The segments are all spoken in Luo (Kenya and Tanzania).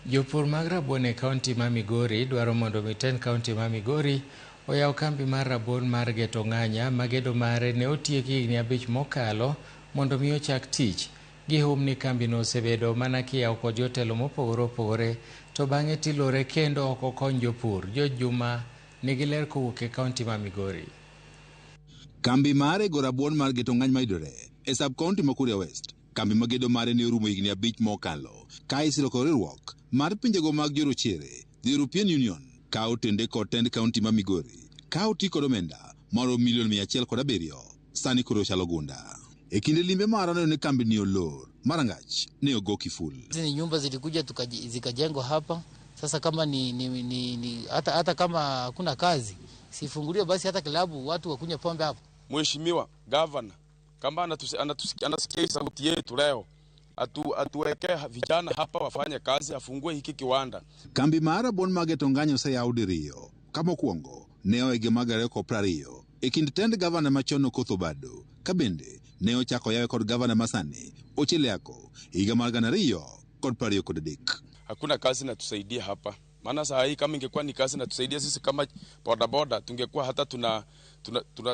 Jopur mag rabuon e kaunti ma Migori dwaro mondo mi tend kaunti ma Migori oyaw kambi mar rabuon mar Geto Ng'anya ma gedo mare ne otieki higni 5 mokalo mondo mi ochak tich. Gihum ni kambino osebedo mana kiyawo kod jotelo mopogore opogore to bang'e tilore kendo ok okony jopur. George Juma nigi ler kowuok e kaunti ma Migori. Kambi mar rego rabuon mar Geto Ng'any mayudore e sub kaunti ma Kuria West. Kambi ma gedo mare ne orumo higni 5 mokalo ka isiro kod riwruok mar pinjego mag jorochere, the European Union, ka otende kod tend kaunti ma Migori ka oti kod omenda maromo milion 107 sani koro chalo gunda. E kinde limbe marwa neno ni kambi ni olor marangach ne ogo kiful. Hizi ni nyumba zilikuja zikajengwa hapa. Sasa kama ni, ni, ni, ni hata kama hakuna kazi sifunguliwe basi hata klabu watu wakunywe pombe hapo. Mheshimiwa Governor kama anasikia sauti yetu leo, atuweke vijana hapa wafanye kazi, afungue hiki kiwanda. Kambi mar rabuon mag Geto Ng'any oseyaw diriyo. Ka mokwongo ne oege mag 2020 e kind tend gavana machon Okoth Obado, ka bende ne ochako yawe kod gavana masani Ochieng Yako higa mar 2023. Hakuna kazi inatusaidia hapa. Maana saa hii kama ingekuwa ni kazi inatusaidia sisi kama bodaboda, tungekuwa hata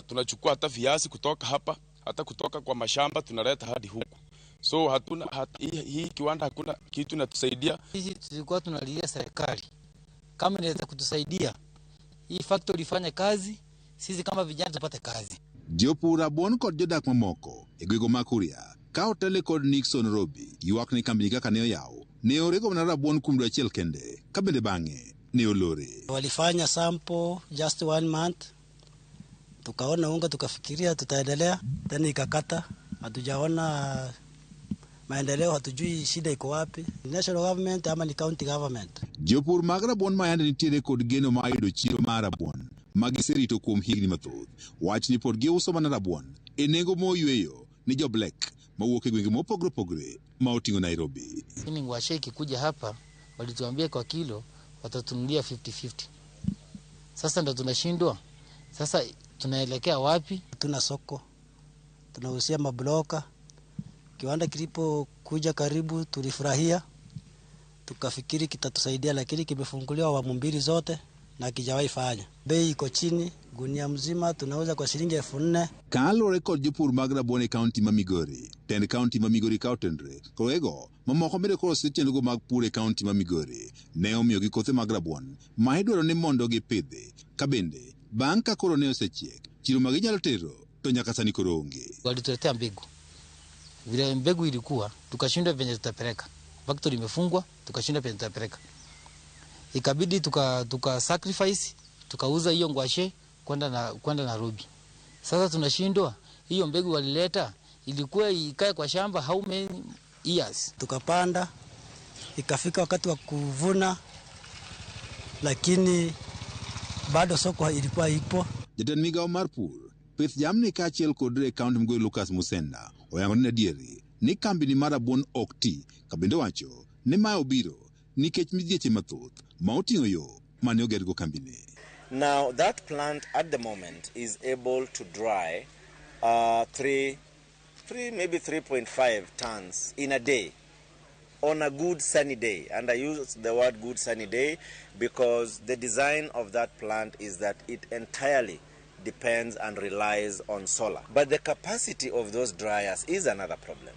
tunachukua hata viazi kutoka hapa, hata kutoka kwa mashamba tunaleta hadi huku. So hatuna, hii kiwanda hakuna kitu inatusaidia. Sisi tulikuwa tunalilia serikali kama inaweza kutusaidia hii factory ifanye kazi, sisi kama vijana tupate kazi. Jopur rabuon kod jodak mamoko e gwenge mag Kuria ka otele kod Nixon Robi ywak ni kambi kaka ne oyaw ne orego mana rabuon kuom dwe achiel kende ka bende bang'e ne olore. Walifanya sample just 1 month, tukaona unga tukafikiria tutaendelea, tena ikakata, hatujaona maendeleo, hatujui shida iko wapi, national government ama ni county government. Jopur mag rabuon ma yande nitiere kod geno mar yudo chiro mar rabuon ma giserito kuom higni mathoth, wach ni pod giuso mana rabuon e nengo moyweyo ni jo black mawuok e gwenge mopogore opogore ma oting'o Nairobi. Mimi ngwashe ikikuja hapa walituambia kwa kilo watatunulia 50-50. Sasa ndo tunashindwa. Sasa tunaelekea wapi? Tuna soko, tunauzia mabloka. Kiwanda kilipokuja karibu tulifurahia, tukafikiri kitatusaidia, lakini kimefunguliwa awamu 2 zote na hakijawahi fanya. Bei iko chini, gunia mzima tunauza kwa shilingi 4,000. Kaluwore kod jopur mag rabuon e kaunti ma Migori, tend kaunti ma Migori ka otenre kod mamoko bende koro chenrogo mag pur e kaunti ma Migori ne omiyogi kothe mag rabuon ma idwaro ni mondo gipidhi, ka bende bang' ka koro ne osechiek chiro ma ginyalo tero to nyaka sani koro onge. Walituletea mbegu, vile mbegu ilikuwa tukashindwa venye tutapeleka, factory imefungwa, tukashindwa venye tutapeleka, ikabidi tuka sacrifice tukauza hiyo ngwashe kwenda Nairobi. Sasa tunashindwa, hiyo mbegu walileta ilikuwa ikae kwa shamba how many years? Tukapanda, ikafika wakati wa kuvuna, lakini bado soko ilikuwa ipo. Jatend migao mar pur, pith jamni kaachiel kod e kaunti Migori Lucas Musenda oyango ni adieri ni kambi ni mar rabuon ok ti, ka bende wacho ni mae obiro nikech midhieche mathoth ma oting'o yo mane ogergo kambini. Now that plant at the moment is able to dry three, maybe 3.5 tons in a day on a good sunny day. And I use the word good sunny day because the design of that plant is that it entirely depends and relies on solar. But the capacity of those dryers is another problem.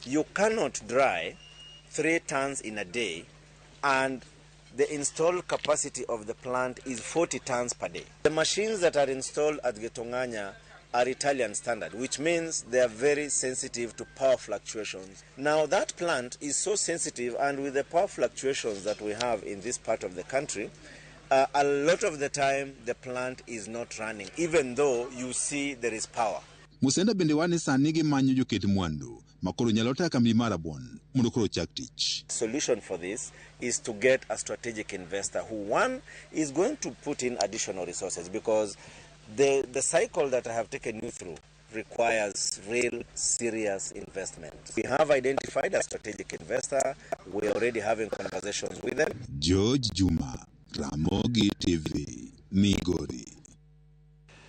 You cannot dry 3 tons in a day and the installed capacity of the plant is 40 tons per day. The machines that are installed at Getonganya are Italian standard, which means they are very sensitive to power fluctuations. Now that plant is so sensitive, and with the power fluctuations that we have in this part of the country, a lot of the time the plant is not running, even though you see there is power. Musenda bende wane sani gimanyo joket mwandu makoro nyalo tayo kambi mar rabuon mondo koro ochak tich. Solution for this is to get a strategic investor who, one, is going to put in additional resources, because the cycle that I have taken you through requires real serious investment. We have identified a strategic investor. We are already having conversations with them. George Juma, Ramogi TV, Migori.